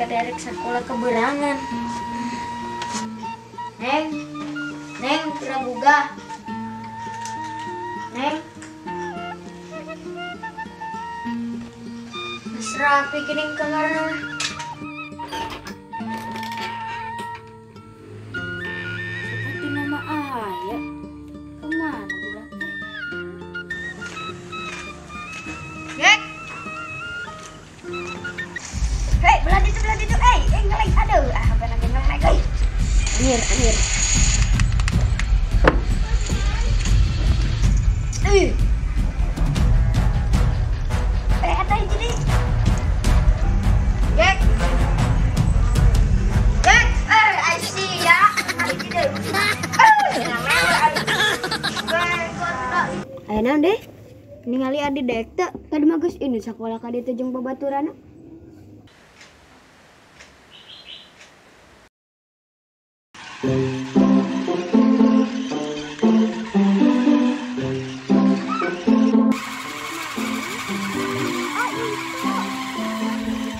Mereka derek sekolah keberangan. Neng, Neng, Prabuga. Neng. Mas rapi kining kamarna. Seperti nama ayah. Kemana budak teh? Gek. Hei, belah ditu. Eh, ngeleng. Aduh, ah, apa lagi ngeleng, euy. Anjir, anjir. Ada hiji deui. Gek. Gek, I see ya. Hiji deui. Aya naon deh? Ningali adi dek teu, tadi mah geus ini sakola ka ditu jeung babaturanna.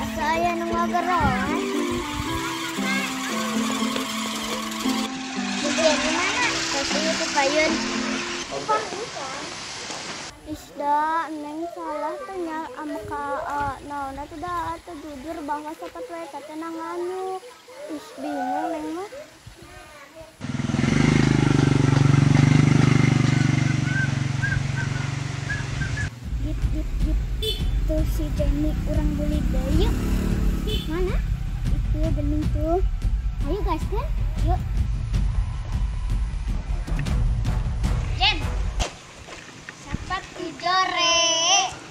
Asa aya nu ngageroan. Buku di mana? Tapi itu payun. Isda, neng salah teh nya ama ka naonna teh da teu jujur bahwa sapat wae teh nganyuk. Ih, bingung neng mah. Git git git. Tuh si Jenny urang beli deui yuk. Mana? Itu bening tuh. Ayo guys kan? Yuk. Jen. Sepatu jore,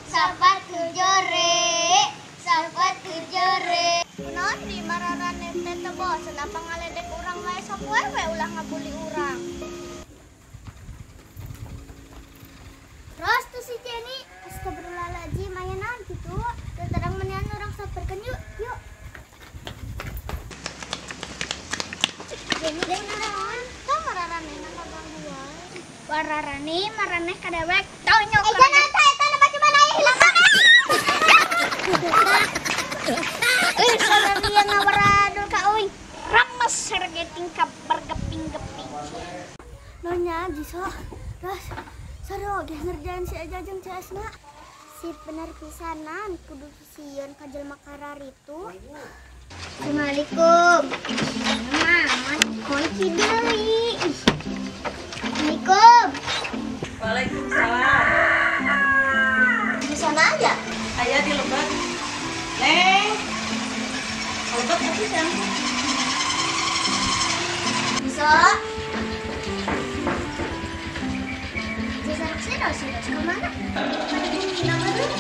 sepatu jore, sepatu jore. Naon di mararane teh teu bosen apa ngaledek urang wae sok we ulah ngabuli urang. Terus tuh si Jenny, astagfirullahaladzim, aya naon kitu? Teu terang menian urang saperkeun yuk, yuk. Jenny kunaon? Tah mararane kagangguan. Wararane maraneh ka dewek tonyok. Eh jangan eta eta na baju mana aya hilang banget. Euy sararea ngawaradul ka euy. Rames serge tingkap bergeping-geping. Nonya jiso. Terus seru ge ngerjain si Eja jeung CS-na. Sip bener pisanan kudu sieun ka jelema kararitu. Assalamualaikum. Mama, kunci deui. Assalamualaikum. Waalaikumsalam. Di sana aja. Ayah di lebak. Neng. Lebak tapi kan. Bisa. Bisa sih, sih, kemana? Nama tuh?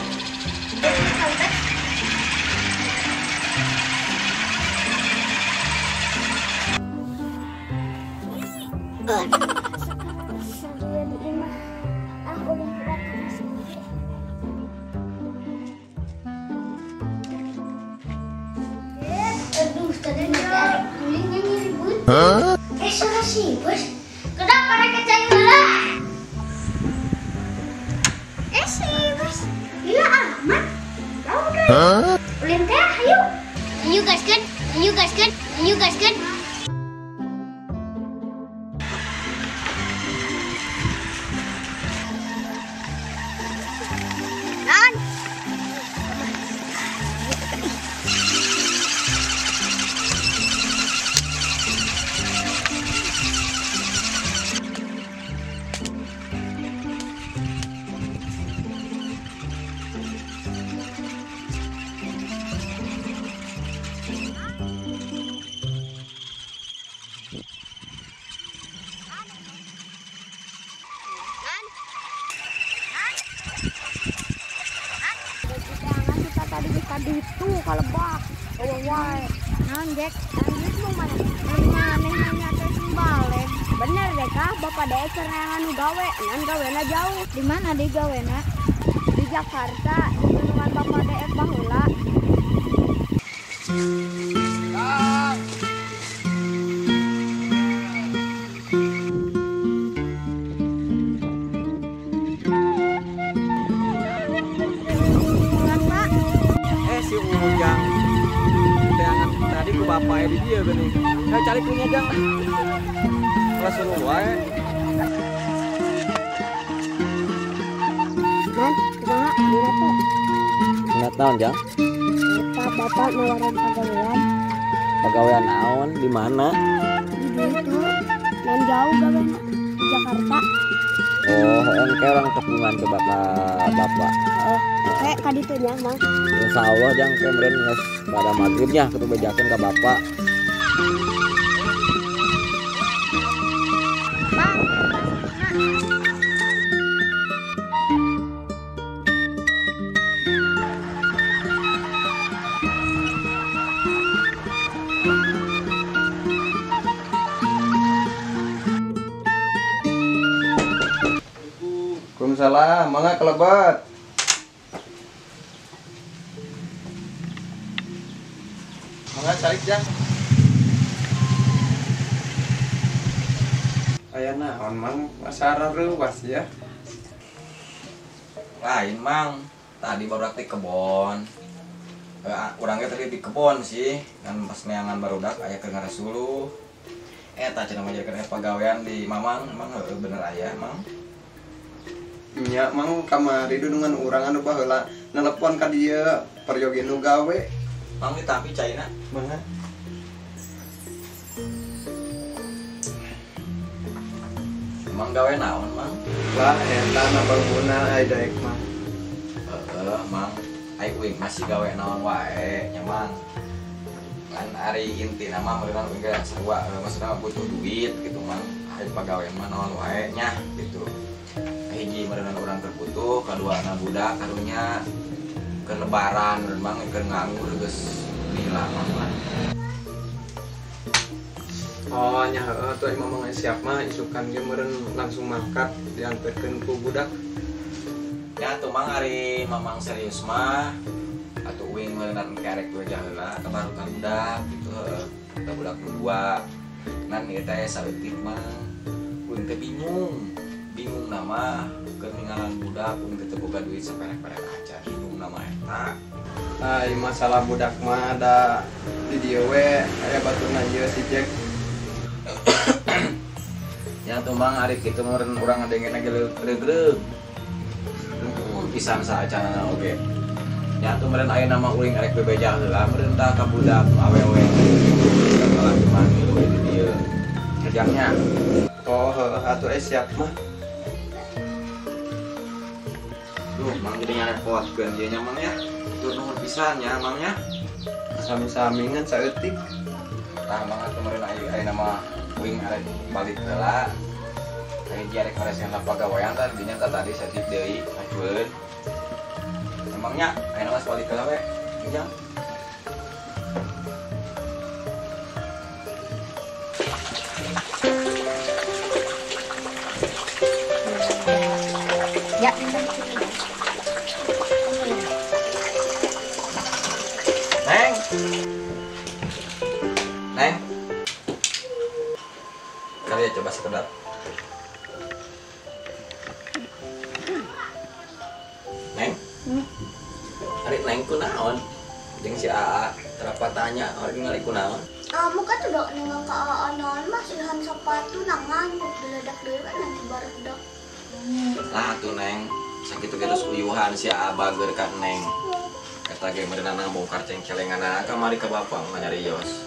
Sampai. Sekarang di imah. Aku udah datang sendiri. Aduh, tadi ditarik gulingnya ribut. Salah sih, bos. Kenapa mereka cari lah? Si bos, gila amat. Tahu kan? Ulin teh, ayo. Ayo gaskan, ayo gaskan, ayo gaskan. Non. Tadi itu kalebak, oh wae. Naon Jack? Lanjut mau mana? Maneh nanya teh balik. Bener deh kah, bapak deh cerengan nu gawe, nan gawena jauh. Di mana di gawena? Di Jakarta, di gunungan bapak deh baheula. Si Ujang teangan bapak di dieu geuning. Saya cari punya jang. Kelas seru wae. Man, kumaha dina teh? Ingat naon, Jang? Eta bapak nawaran pagawean. Pagawean naon? Di mana? Di ditu. Nan jauh gawena di Jakarta. Oh, engke orang tepungan ke bapak. Oh, kayak ka ditu nya, Mang. Insyaallah jang ke meureun geus pada magribnya kudu bejakeun ka bapak. Bang, Waalaikumsalam, mangga kelebat. Mangga calik jang. Aya naon mang masalah ruas ya. Lain mang, tadi baru di kebon. Urangnya tadi di kebon sih, kan pas neangan barudak aya keur ngarasuluh. Eta cenah majarkeun pagawean di Mamang, emang heueuh bener aya, Mang. Nya mang kamari dunungan urang anu baheula nelepon ka dieu peryogi nu gawe. Mang ditampi caina. Mangga. Mang gawe naon, Mang? Lah eta na bangunan aya daek mah. Heeh, Mang. Ai uing masih gawe naon wae nya, Mang. Kan ari intina mah meureun uing ge sarua maksudna butuh duit gitu, Mang. Ari pagawean mah naon wae nya gitu. Hiji meureun urang keur butuh, kaduana budak karunya keur lebaran meureun Mang keur nganggur geus lila Mang lah. Oh nya heueuh atuh imah mah siap mah isukan ge meureun langsung mangkat dianterkeun ku budak. Ya atuh Mang ari Mamang serius mah atuh uing meureun kerek we jaheula ka baru ka budak gitu heueuh. Ka budak nu dua. Ngan ieu teh saeutik Mang. Uing teh bingung. Bingung nama keur ninggalan budak uing teh teu boga duit saperek-perek aja bingung nama eta. Ai masalah budak mah da di dieu we aya baturna ieu si Jack. Ya tuh Mang ari kitu meureun urang ngadengena ge regreg. Pisan saacana oge. Ya tuh meureun aya nama uing arek bebeja heula meureun tah ka budak awewe. Kalah mah ngilu di dieu. Kerjanya. Oh heueuh atuh siap mah. Duh, Mang jadi ngarepotkeun ieu nya Mang ya. Tur nuhun pisan nya Mang nya. Sami-sami ngan saeutik. Tah Mang atuh meureun aya nama uing arek balik heula. Aya di arek maresean pagawean tah dinya tah tadi saeutik deui ngajueun. Emangnya aya nama balik heula we. Ujang. Ya. Neng. Neng. Kali ya coba sekedar. Neng. Ari neng kunaon? Jeung si AA terapa tanya ari ngali kunaon? Muka tuh dok nengok ka AA naon mah sihan sepatu nangan geledak deui nanti barudak. Lah tuh Neng, sakitu ge terus uyuhan si AA bager ka Neng. Eta ge meureunana bongkar cengcelenganana kamari ka bapak mah nyarios.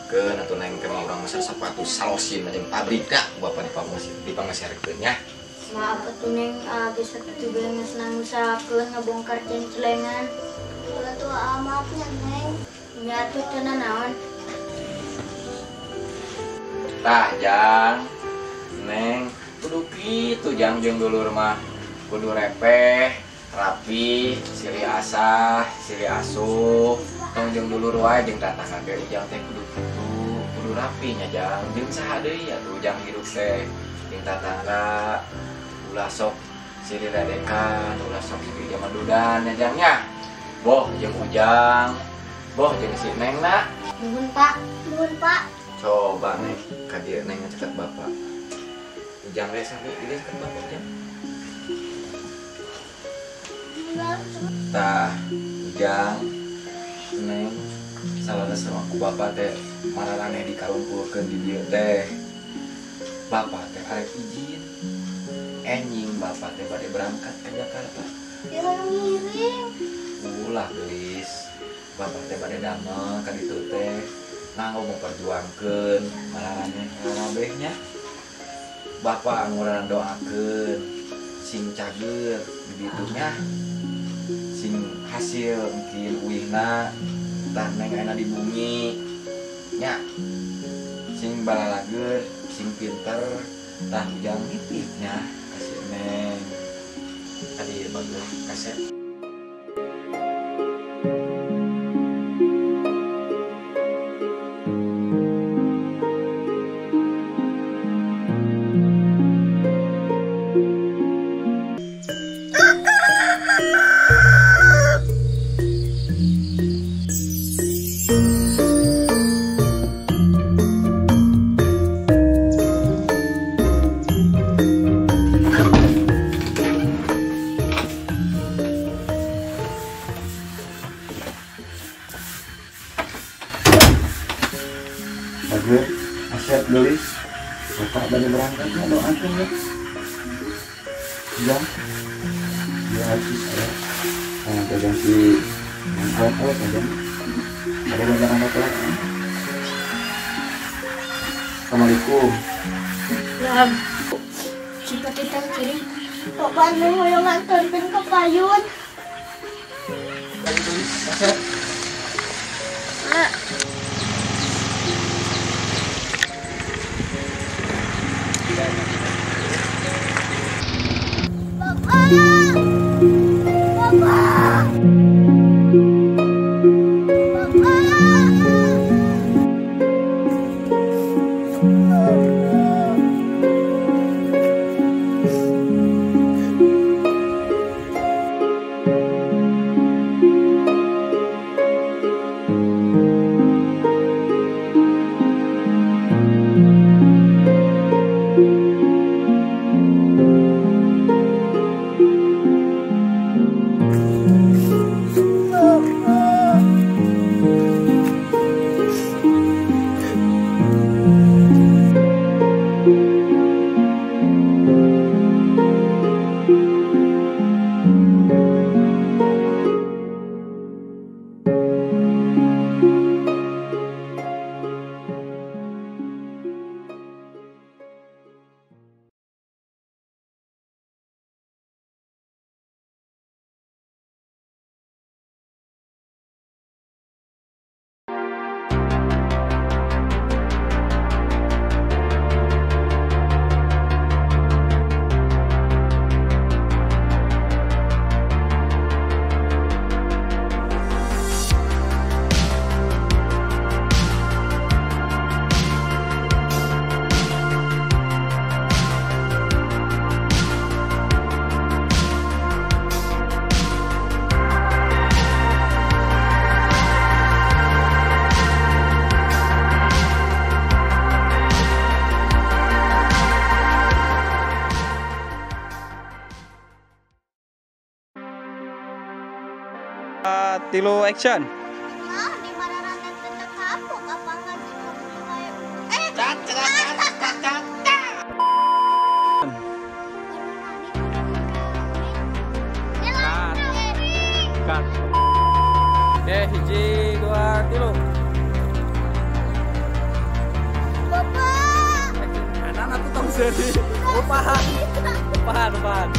Keun atuh Neng teh mah urang meser sepatu salosin jeung pabrikna ku bapak dipangaserkeun nya. Maaf atuh Neng, geus sakitu ge geus nangusahakeun ngabongkar cengcelengan. Atuh AA maaf nya Neng. Nya atuh teu nanaon. Tah Jang, Neng, kudu kitu Jang jeung dulur mah kudu repeh, rapi, silih asah, silih asuh, tong jeung dulur wae jeung tatangga ge ujang teh kudu kitu, kudu rapi nya Jang. Jeung saha deui atuh ujang hirup teh jeung tatangga ulah sok silih ledekan, ulah sok silih jamadudan nya Jang nya. Boh jeung ujang, boh jeung si Neng na. Nuhun Pak, nuhun Pak. Coba Neng, ka dieu Neng ngecekat bapak. Ujang we sami dieu cekat bapak Ujang. Tah, Ujang, Neng, Salahna sama ku bapak teh mararaneh dikarumpulkeun di dieu teh. Bapak teh arek izin. Enjing bapak teh bade berangkat ke Jakarta. Ya ngiring. Ulah geulis. Bapak teh bade damel ka ditu teh. Nganggo memperjuangkeun mararaneh kabeh nya. Bapak angguran doakeun sing cager di ditu nya. Sing hasil mungkin uihna tah neng ayeuna di bumi nya. Sing balalager, sing pinter tah ujang nitip nya kasih neng. Tadi bagus kaset. Bagus, aset gelis. Bapak bade berangkatnya doakan ya. Jam, ya habis saya. Nah, jajan si mangkok aja. Ada berangkat lagi. Assalamualaikum. Ya, jika kita kirim, Bapak neng hoyong nganterkeun ke payun. Aset. Bapak! Bapak! Bapak! Tilu action. Nah, di mararaneh teh kapok apa ngaji kabuli wae. Cut. Oke, 1, 2, 3. Bapak. Anak tuh tong seri. Upahan. Upahan, upahan.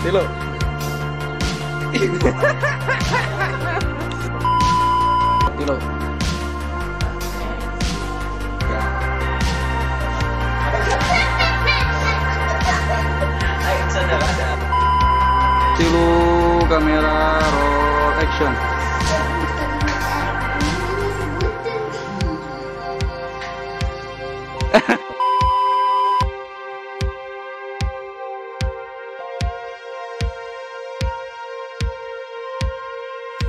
Tilu. Tilu. Tilu kamera roll action.